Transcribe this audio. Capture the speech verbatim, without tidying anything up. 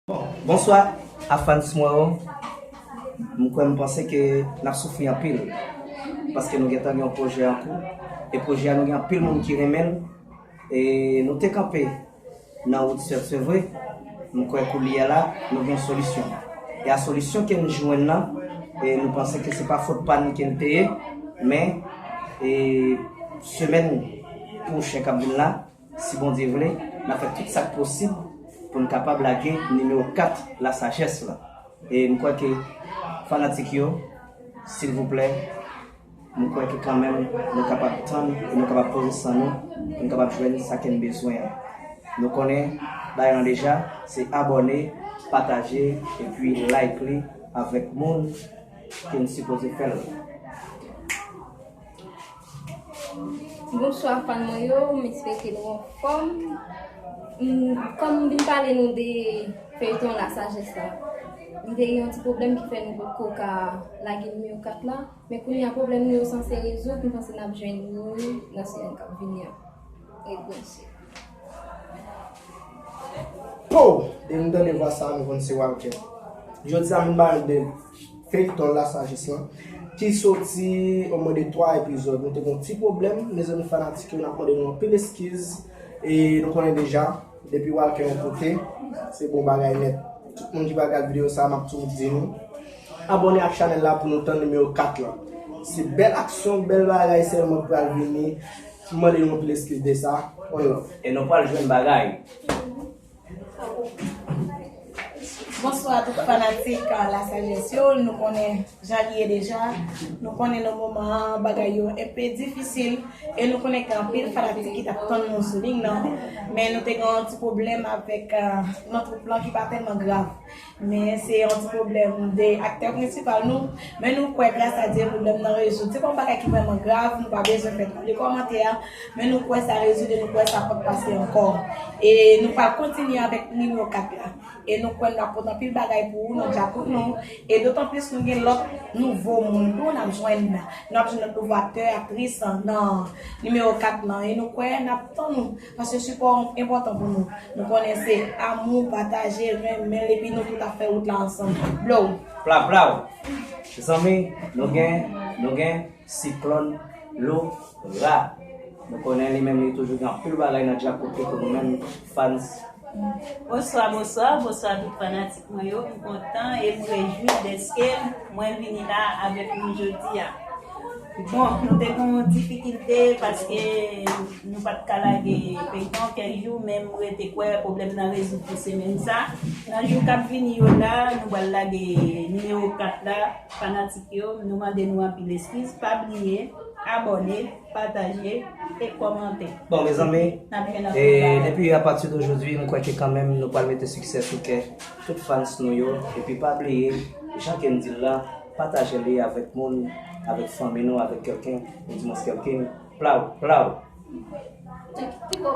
Bon, bonswa a fans mwen yo. M kwè, m panse ke n ap soufri anpil paske nou gentan gen yon pwojè an kou. E pwojè a, nou gen anpil moun ki renmen l. E nou te kanpe nan wout, sèt, se vre. M kwè koulye a la, nou gen yon solisyon. E a solisyon ke n jwenn nan, e nou panse ke se pa fot pa n ke l te ye, men e semèn pwochen k ap vin la, si Bondye vle, n ap fè tout sa k posib pou n kapab lage nimewo kat Lasajès la. E m kwè ke fanatik yo, silvouplè, m kwè ke kanmenm nou kapab tann e nou kapab poze san nou pou n kapab jwenn sa ke n bezwen an. Nou konnen bagay lan deja, se abòne, pataje, epi like li avèk moun ke n sipoze fè l. Bonswa fan mwen yo, m espere ke nou anfòm. M, kòm m vin pale nou de feyton Lasajès la, m te gen yon ti pwoblèm ki fè nou potko ka lage nimewo kat la, men kounye a pwoblèm nou yo sanse rezoud, m panse n ap jwenn yo nan semèn k ap vini an. Ret branche. Po! Depi m tande vwa sa a, m konn se Walker. Jodi a, m vin ba nou de feyton Lasajès lan, ki soti omwen de twa epizòd. Nou te gen yon ti pwoblèm, mezanmi fanatik yo, n ap mande nou anpil eskiz. E nou konnen deja, depi Walker yon kote, se bon bagay nèt. Tout moun ki pa gad videyo sa a, m ap toujou di nou, abòne ak chanèl la pou nou tann nimewo kat lan. Se bèl aksyon, bèl bagay sèlman k pral vini. M mande nou anpil eskiz de sa. One love. E nou pral jwenn bagay. Bonswa tout fanatik Lasajès yo, nou konnen jan li ye deja, nou konnen nan moman an bagay yo enpe difisil, e nou konnen gen anpil fanatik ki t ap tann nou sou liy nan, men nou te gen yon ti pwoblèm avèk nan twoup lan ki pa tèlman grav, men se yon ti pwoblèm de aktè prensipal nou, men nou kwè gras a Dye pwoblèm nan rezoud, se pa yon bagay ki vrèman grav, nou pa bezwen fè twòp de kòmantè, men nou kwè sa rezoud e nou kwè sa p ap pase ankò. E nou pral kontinye avèk nimewo kat la. E nou kwè n ap pote anpil bagay pou ou nan djakout nou. E dotan plis nou gen lòt nouvo moun tou n ap jwenn. Nou ap jwenn lòt nouvo aktè, aktris nan nimewo kat lan. E nou kwè n ap tann ou. Paske sipò w enpòtan pou nou. Nou konnen se amou, pataje, renmen l epi nou tout ap fè wout la ansanm. Blow! Plaw, plaw! Mezanmi, nou gen, nou gen Siklòn Laura. Nou konnen li menm li toujou gen anpil bagay nan djakout li pou nou menm fans. Bonswa, bonswa, bonswa tout fanatik mwen yo. M kontan e m rejwi dèske mwen vini la avèk nou jodi a. Bon, nou te gen yon difikilte paske nou pa t ka lage feyton kèk jou, men m rete kwè pwoblèm nan rezoud pou semèn sa. Nan jou k ap vini yo la, nou pral lage nimewo kat la. Fanatik yo, nou mande nou anpil eskiz, pa bliye abòne, pataje e kòmante. Bon mezanmi, e depi apati de jodi m kwè ke kanmenm nou pral mete siksè sou kè tout fans nou yo, epi pa bliye, jan ke n di l la, pataje li avèk moun, avèk fanmi nou, avèk kèlken, ou dimwens kèlken, plaw, plaw.